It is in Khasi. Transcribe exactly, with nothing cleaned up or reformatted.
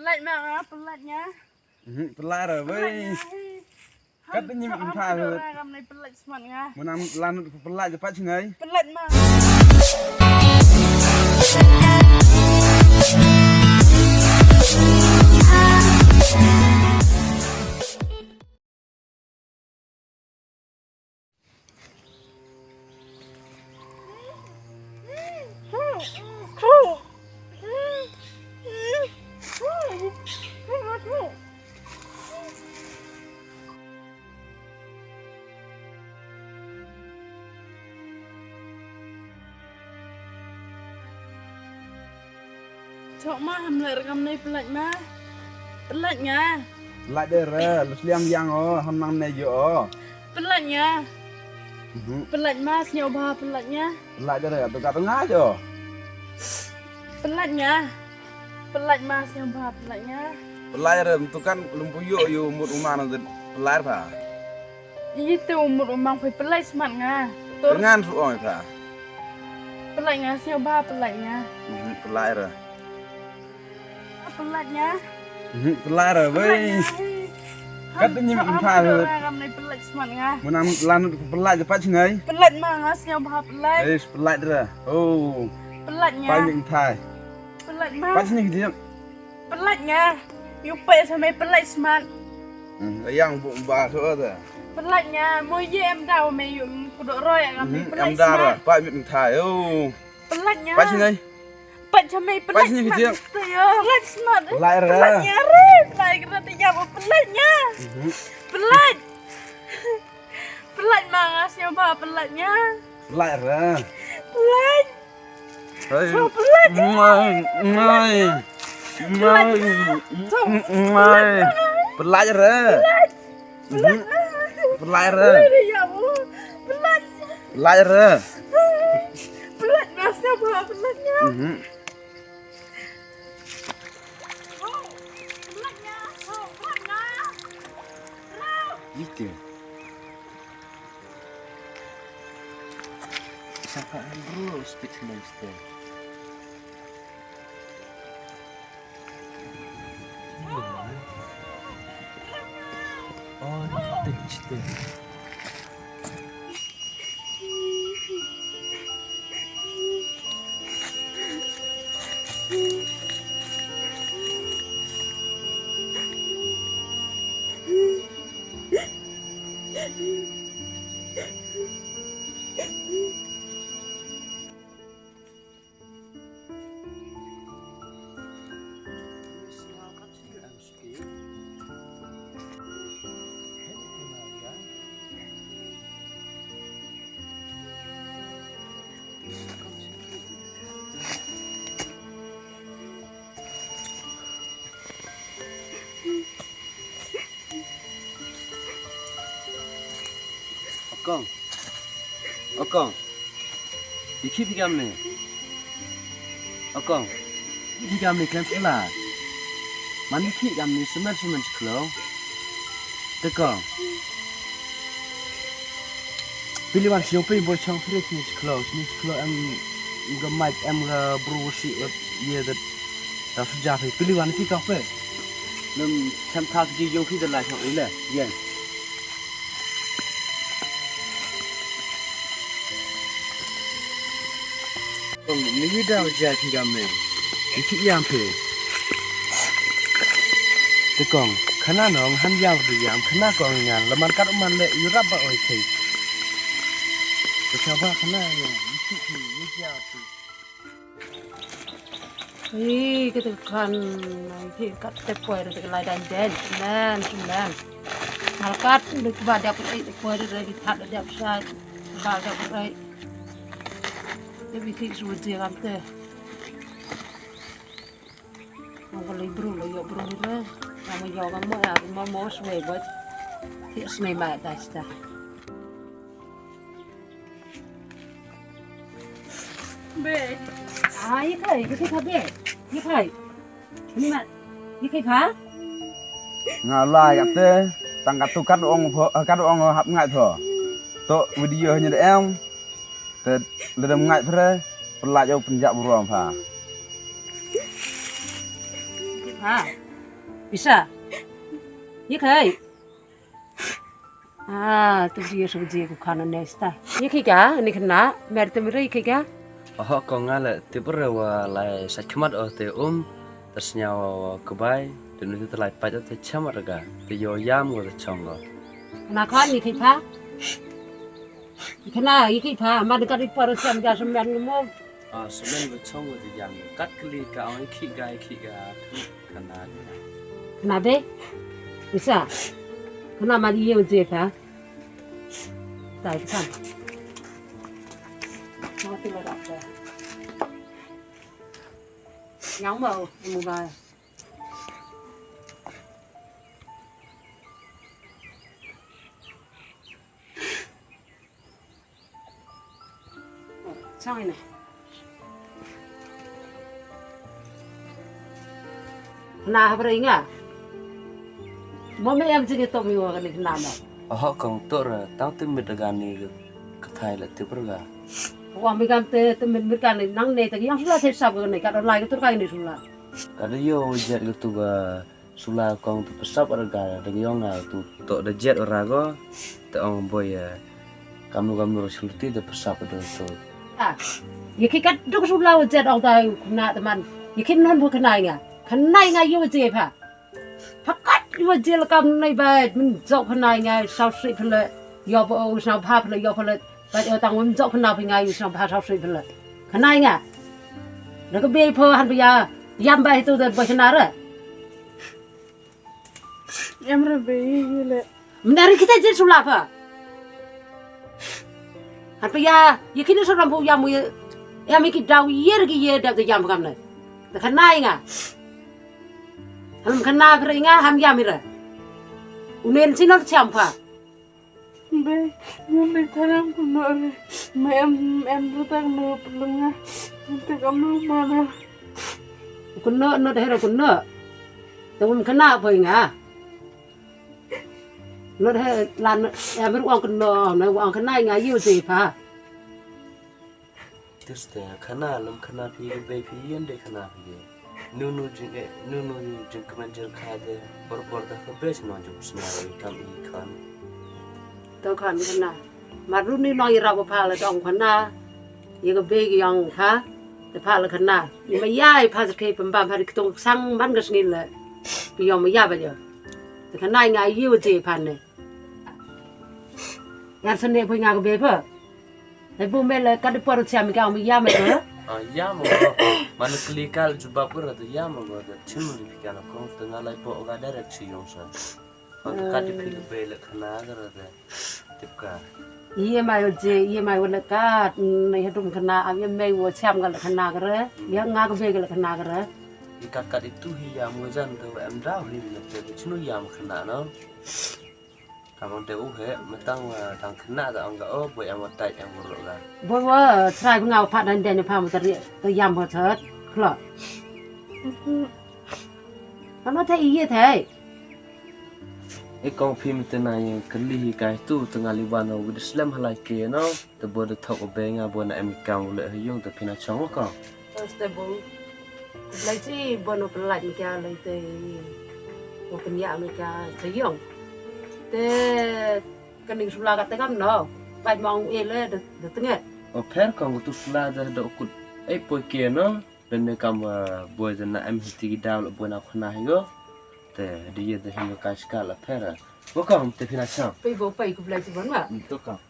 Pynlait ma nga, pynlait nga. Mhm, pynlait re, wei. Kat ni mi tha. Kam ni pynlait smat nga. Mun nang lan pynlait pat shngai. Pynlait ma. Chok ma, ham leh rekam nei, pynlait ma. Pynlait nga. Pynlait de re, lus liang yang o, ham nang nei yo o. Pynlait nga. Mhm. Pynlait ma, sñiaw bha, pynlait nga. Pynlait de re, tu ka tu nga jo. Pynlait nga. Pynlait ma, sñiaw bha, pynlait nga. Pynlait re, tu kan lumpu yo yo mut uma na de pynlait bha. Ito mut umang phi, pynlait smat nga. Tur. Ngan su ong ita. Pynlait nga, sñiaw bha, pynlait nga. Mhm, pynlait re. Pynlait nga. Mhm, pynlait re, wei. Kat ni mi tha. Kam ni pynlait smat nga. Mun nang lan pynlait pat shngai. Pynlait ma nga, sñiaw bha, pynlait. Wei, pynlait re. Oh. Pynlait nga. Pat ni tha. Pynlait ma. Pat shngai jing. Pynlait nga. Yu pynlait sa me, pynlait smat. Hmm, yang bu ba so da. Pynlait nga, mo ye em da me yu ku do roi nga me, hmm, pynlait em da smat. Ra, pa mit thai. Oh. Pynlait nga. Pa sini. Pa sa me, pynlait sini smat. Pynlait smat. Pynlait ra. Pynlait nga re, pynlait nga re, ya mo pynlait nga. Hmm. Pynlait. Pynlait ma nga, sñiaw bha, pynlait nga. Pynlait ra. Pynlait. Hai. Chok, pynlait. Ngai, ngai. Ngai. Chok. Ngai. Pynlait ra. Pynlait. Pynlait. Mhm. Pynlait ra. Pynlait ya mo. Pynlait. Pynlait ra. Pynlait ma, sñiaw bha, pynlait nga. Mhm. Chok. Pynlait nga. Chok. Pynlait nga. Ite. Saka bro, speed monster. Oh, cheater, cheater. O kong. O kong. Ïa ki phi kam ne. O kong. Ïa ki kam ne khlem sla. Man ïa ki kam ne semen semen sklong. Te kong. Pili wan siong pili bor chang pili ki sklong. Sini sklong em ga mait em ga bru si ye dat. Ta suja phi pili wan ki kong phi. Lem cham kha ki yong phi da la chang ile. Yen. Kong, ni hi daw jia ki gam ne. Ni ki yam phi. Te kong, khana nong han yam du yam, khana kong ngan, laman kat man le yu rap ba oi thei. Te chaba khana yo, ni ki ki, ni jia phi. Ih, kata kan, ih, kat te poi, kata kan lai dan den, men, men. Malkat, duk ba dap, eh, poi, dap, dap, dap, sa, ba dap, eh. Dap, ih, su je kan te. Ngam ka lai bru, lai yo bru ni, ngam yo ngam mo, ya, mo, mo, swe, bot. Ti, sne, ma, da, sta. Be. Ah, ïa kai, ïa kai pha be. Ïa kai. Ni mat. Ïa kai pha. Nga la ïa te, tang katu kat ong pho, kat ong hap ngai pho. To video hanya de em. Te ledem ngai phre, pynlait ïa u pynjah burom pha. Ïa kai pha. Bisa. Ye kai. Ah, tu dia shu je ku khana nesta. Ye kai ka, ni kena, mer tu mira ye kai ka. Oho, kong nga la tip re wa lai sa khmat o te um, ta sñiaw wa kubai, te nu te lai pat o te chamat re ga, te yo yam wa te chong go. Kena khan ye kai pha. Kena ye kai pha, ma de ka di por sam ja sam yan mo. Ah, semen ba chong ba te yam. Kat kali ka ong khih ga, khih ga, khana. Kena be? Bisa. Kena ma di ye je pha. Tai kan. Mau tu lah dah. Yang mau, mau ga. Chang ina. Kena ha bring nga. Mo me em jing to mi wa kani kena mo. Oho kong to re, tang te mit ga ni ka thai la tip re ga. Wa mi gam te, te mit mit kani nang ne te yang sula te sap kani ka don lai ka tur kani sula. Ka da yo jet ka tu ga. Sula kong tu pesap arga da yong nga tu to da jet ora go. Te ong boy, eh, kamnu kamnu sulti da pesap da tu. Ah, ye ki kat duk sula wa jet ong da kuna teman. Ye ki non bu kenai nga. Kenai nga yu je pha. Pha kat yu je la kam nai ba min jok kenai nga sau sri pele. Yo bo o sau pha pele yo pele. Ba yo tang min jok kenai pha nga yu sau pha sau sri pele. Kenai nga. Da ka be pho han ba ya yam ba itu da ba kenai re. Em ra be yi le. Mnari kita jin sula pha. Han pa ya, ye kini so ram pu ya mu ye. Ya mi ki daw ye ki ye dap de yam kam na. Da kana nga. Han kana pha nga ham ya mi ra. Unen sino cham pha. Be, ngam dei tharam kuno re. Me em, em rutak no pelunga. Ente kamu mana. Kuno, no dehera kuno. Tawum kena apa inga? No deh lan em ruang kuno, no wang kena inga yu je pha. Tis te khana lum khana phi ke be phi yen de khana phi ke. Nu nu jing e, nu nu jing kmen jer kha de bor bor da ke be sno jing sna re kam i khan. To khan khana. Mar ru ni nong i ra ko pha le tong khana. Ye ke be ke yong pha. Te pha le khana. Ni ma ya i pha ke pem bam pha de tong sang man ke sngi le. Pi yong ma ya ba yo. Te khana nga ye je pha ne. Yar sene pha nga ke be pha. Ai bu me le ka de por siam ka mi ya me ko. Ah, ya mo. Man kli kal jubab ko ra de ya mo ko de chin mo di ka na ko de nga lai po ga direct si yong sa. Ko de ka de phi be le khana ga ra de. Tip ka. Ye mai je, ye mai wala ka ne hadum khana am ye mai wo siam ga le khana ga ra. Ya nga ga be ga le khana ga ra. Ni kat kat itu hi ya mo jan de em da hi ne te chinu ya mo khana no. Kamon te u he, metang, eh, tang kena ta ong ka, oh, boy, em tai, em buruk ka. Boy, wa, try nga pha dan den pha mo tari, ta yam ho thot, klo. Ano te iye te. E kong phim te na ye kali hi kai tu, te nga li wan o, wid slem halai ke, no? Te bo de thok o be nga bo na em kam le ha yung te phina chong ko. Te bo. Lai chi bo no pelai mi ka lai te. Bo penya mi ka te yung. Te kaning sula ka te kam no. Bai mong e le de de tenget. O pher kong tu sula de de kut. Ei poi ke no. Ben me kam, eh, bo de na em hiti ki daw le bo na khna hi go. Te de ye de hi ka ska la pher. Bo kong te phina chong. Pai bo pai ku lai chi bo ma. Tu kong.